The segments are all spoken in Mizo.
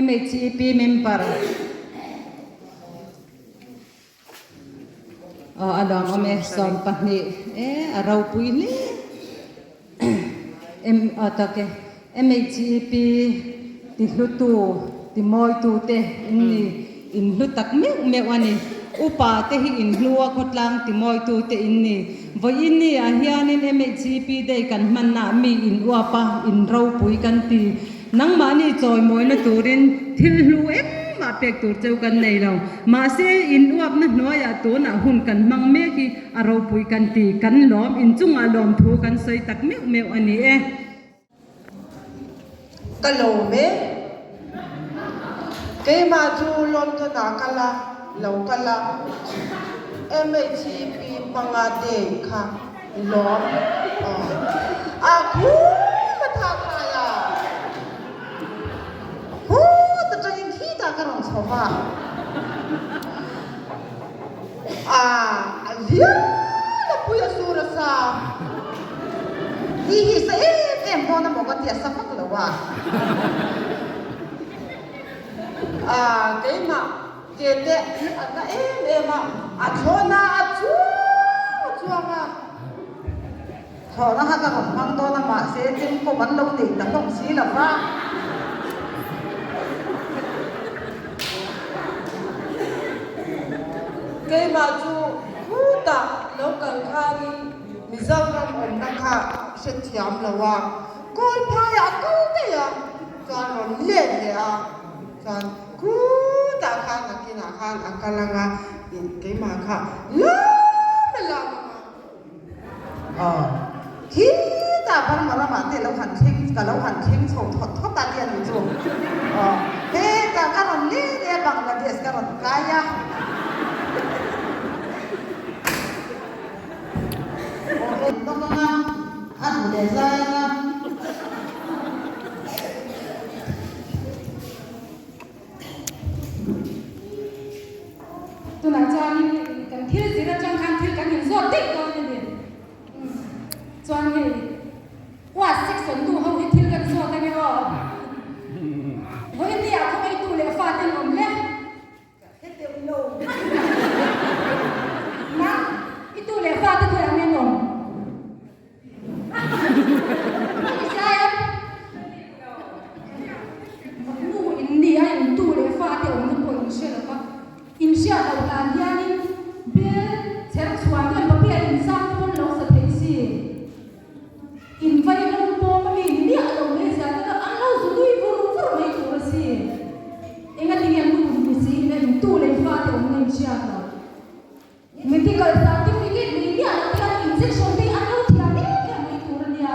MHEP member Aw a lawm awm e, 20 e a ropui hle em aw tak e MHEP ti hlutu ti mawitu te in ni in hlu tak meuh meuh a ni. Upa te hi in hlu a khawtlang ti mawitu te in ni. Vawiin ni ah hianin MHEP day kan hmanna ah mi in uap a, in ropui kan ti. Nangmahni chawimawina turin thil hlu engmah pek tur cheu kan nei lo. Mahse, in uapna hnuaiah tunah hun kan hmang mek hi a ropui kan ti. Kan lawm, inchungah lawmthu kan sawi tak meuh meuh a ni e. Ka lawm e. Keimah chu London ah kal a, lo kal a. MHEP hmanga day kha. Lawm a khum a tha khai a, hut atangin khitah ka rawn chho va, a a lian a pui a sur a sa, hi hi sa em em dawn amaw ka ti a sa vak lo a, a keimah Ke te a na em em a, a thlawhna a chuang a chuang a. Thlawhna kha ka rawn hmang dawn a, mahse chemkawm an lo nei ta hlawm si lo va. Keimah chu khutah lo kal khanin Mizoram awmna kha hrethiam lo a, Kawlphaiah a kal daih a, chuan rawn let leh a. Chuan khutah khan nakinah khan a kal ang a, keimah kha lam a lam ang a. Aw, khitah Burma ramah te lo han thleng, ka lo han thleng chho thawt thawt a nia ni chu. Aw, hetah ka rawn let e, Bangladesh ka rawn kai a. Aw, en bawk ang a, a duh leh zai ang a. Tunah chuanin kan thil zir atang khan thil kan inzawt daih dawn a ni. Chuan hei class section nu ho hi thil kan zawt ange aw. Vawiin ni ah khawngaitu leh fate an awm hle. Ka hre deuh lo. Nang i tu leh fate khawiah nge an awm? Nu in ni a in tu leh fate awmna pawh in hre lo va, in hriat loh dan hianin bel chher chhuan hian papiah in zam te pawn lo sa thei si. In vai lo pawm a mi ni miah lo mai zia te kha an lo zu nui vur vur mai tur a si. Engatinge nu ni si in a in tu leh fate awmna in hriat loh. Medical certificate nei miah lo te hian injection te hi an lo thiam em em mai tur a nia.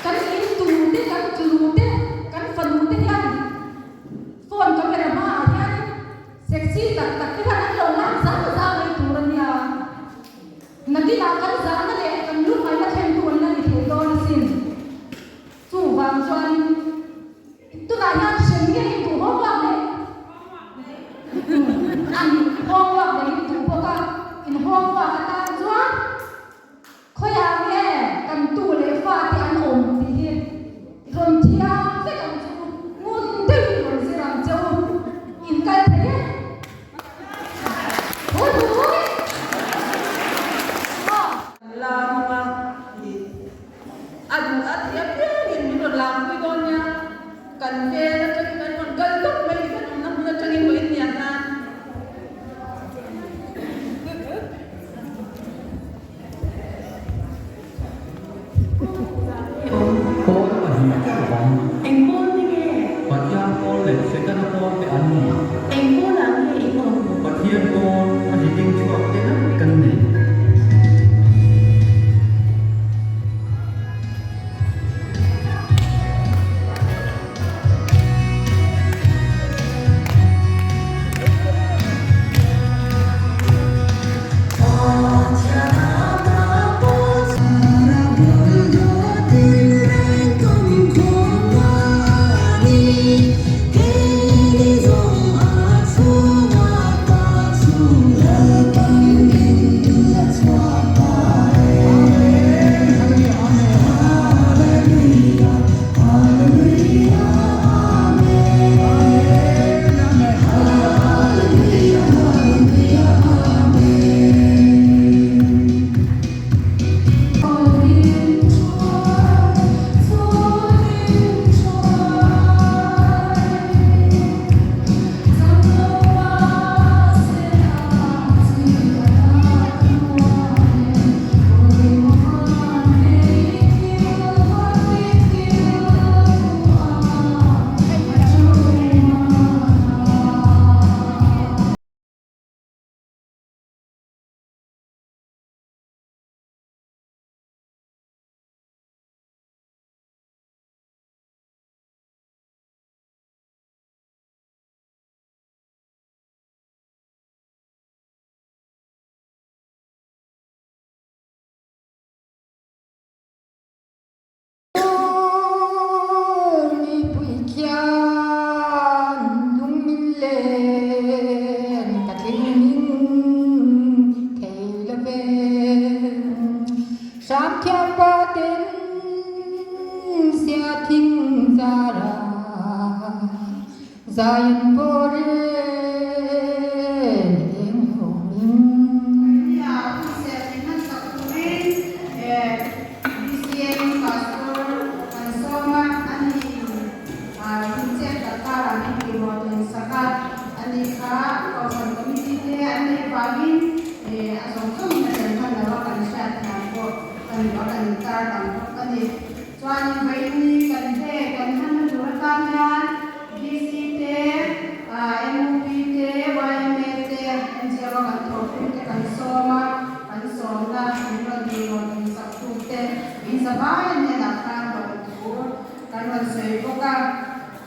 Kan in tu te, kan tlu te, kan fanu te hian phone camera hmaah hian sexy tak tak te hian an lo lan zau zau mai tur a nia. Nakinah kan zahna leh kan lungngaihna thlentu an la ni thei dawn asin. Chuvang chuan Tunah hian hrem nge in duh homework leh an homework leh in duh bawk a, in homework atan chuan khawiah nge kan tu leh fa te an awm tih hi rawn thiam vek ang chu u, ngun deuhin rawn zir ang che u, in kal thei e. Hui hui! Aw. Lam a ni. A duh a ti apiangin min rawn lakpui dawn nia, kan vel atangin kan rawn kal tawp mai ni kan awmna hmun atangin pawh inniam nan. Pawl pahnih te awm. Eng pawl te nge? Pathian pawl leh Setana pawl te an ni. Eng pawlah nge i awm? Pathian pawl a ni ding chhuak te vek kan ni. darah Zion pawr em eng hawngin. Nia, hunserh min hmansak turin BCM Pastor kan sawm a, a ni hun chet tak karah min tih ruah tun sak a, a ni kha Kohhran Committee te an neih vangin a zawng zawngin a tel hman lo a, kan hriat thiam pawh kan a kan intar lang bawk a ni. Chuanin vawiin ni kan he kan hmanna tur atan hian DC te, MUP te, yma te, NGO a kan thawhpui te kan sawm a, kan sawmna min rawn tih rawn insak tu te in zavai hnenah khan lawmthu kan rawn sawi bawk a.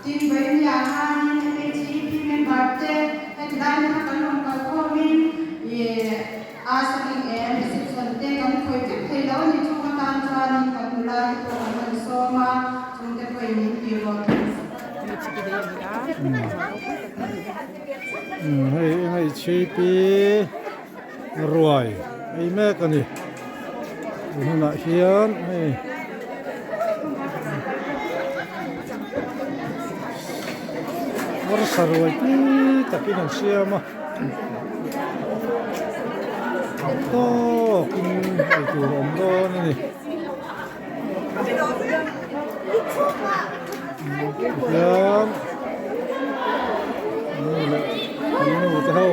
Tin, vawiin khanin MHEP member te heti lai hmuna kan rawn kalkhawmin A saking em reception te kan khawih vek thei lo a ni chung atan chuanin kan nula te pawh kan rawn sawm a, chung te pawhin min tih rawh thei Hei MHP ruai ei mek a ni tun hunah hian hei arsa ruai tui takin an siam a. Tawkin ei tur a awm dawn a ni. Tihian nu leh kan nu te ho.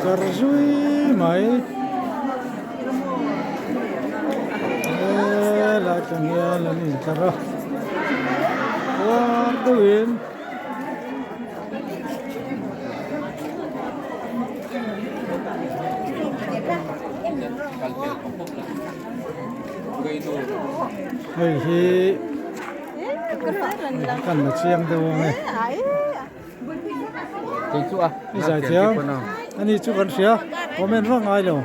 Tlar zui mai. Helai tang hian an intlar a uar deuhin hei hi kan la chiang deuh ang e. I zai thiam ani chu kan hria comment vak ngai lo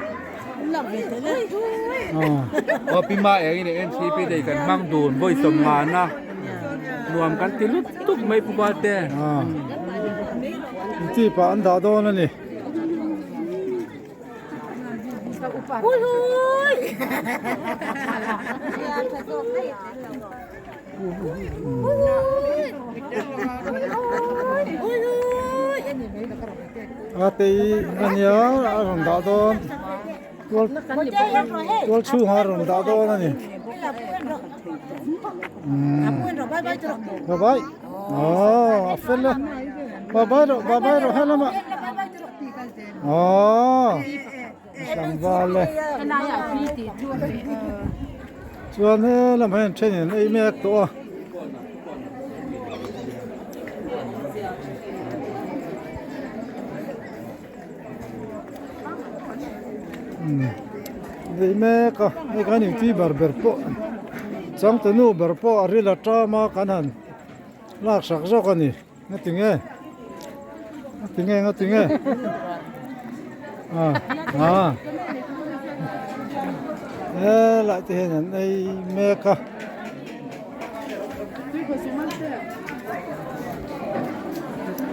Aw pi ma eng in NCP dei kan hmang dun vawi sawm ngan a nuam kan ti lut tuk mai pu Balte. Inti pah an dah dawn a ni. A tei a nia a rawn dah dawn tual tual chhungah a rawn dah dawn a ni bye bye aw a fel e bye bye rawh bye bye rawh helamah aw. Tlangval e. Chuan he lam hian then in ei mek tawh a. Ei mek a hei kan inti ber ber pawh changtunu ber pawh a ril aṭam a kan han laksak zawk a ni. Nga ti nge? Nga ti nge? Nga ti nge? Ah, ah. E lai te hian an ei mek a.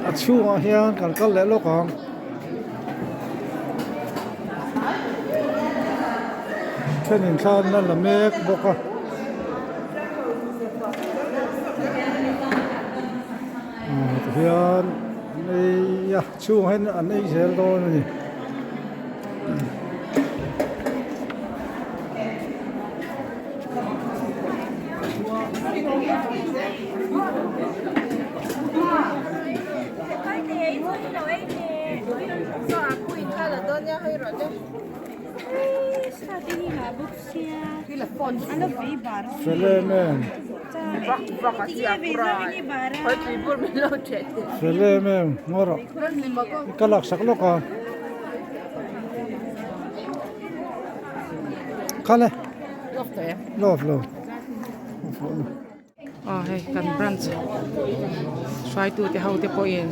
A chhungah hian kan kal leh lawk ang. Thenin thlan a la mek bawk a. Ah tihian an ei a chhungah hian an ei zel dawn a ni. Fel em em Fel em em ngaw rawh ka laksak lawk a Khale Love lo Aw hei kan branch hruaitu te ho te pawhin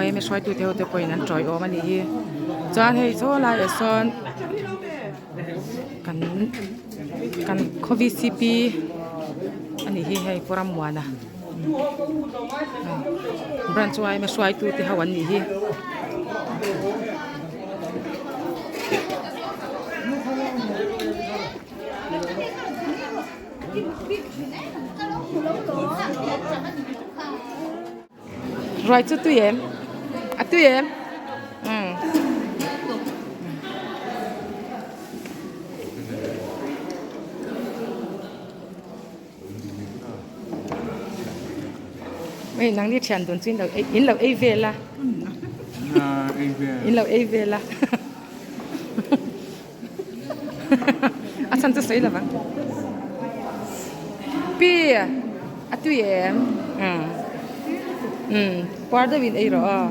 yma hruaitu te ho te pawhin an tawiawm a nih hi chuan hei saw laiah sawn kan kan khaw vcp a nih hi hei pu Ruai chu tui em? A tui em? Umm. Hei nangni thian dun chu in lo ei in lo ei vel a. In lo ei vel a. A chhan chu sawi lo vang. Pi a tui em? Umm umm puar deuh in ei rawh aw.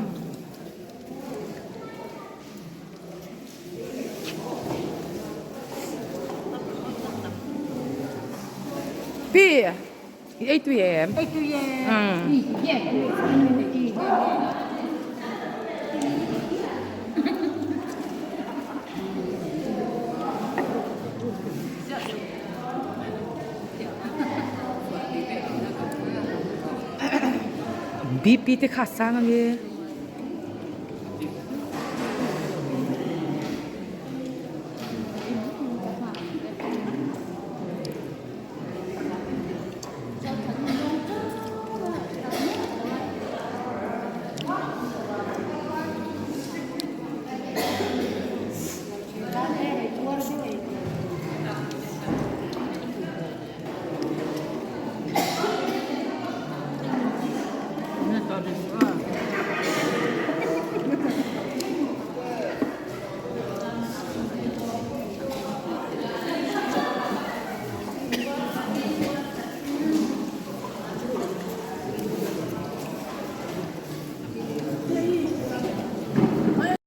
Pi i ei tui em? Ei tui em. BP te kha sang ange.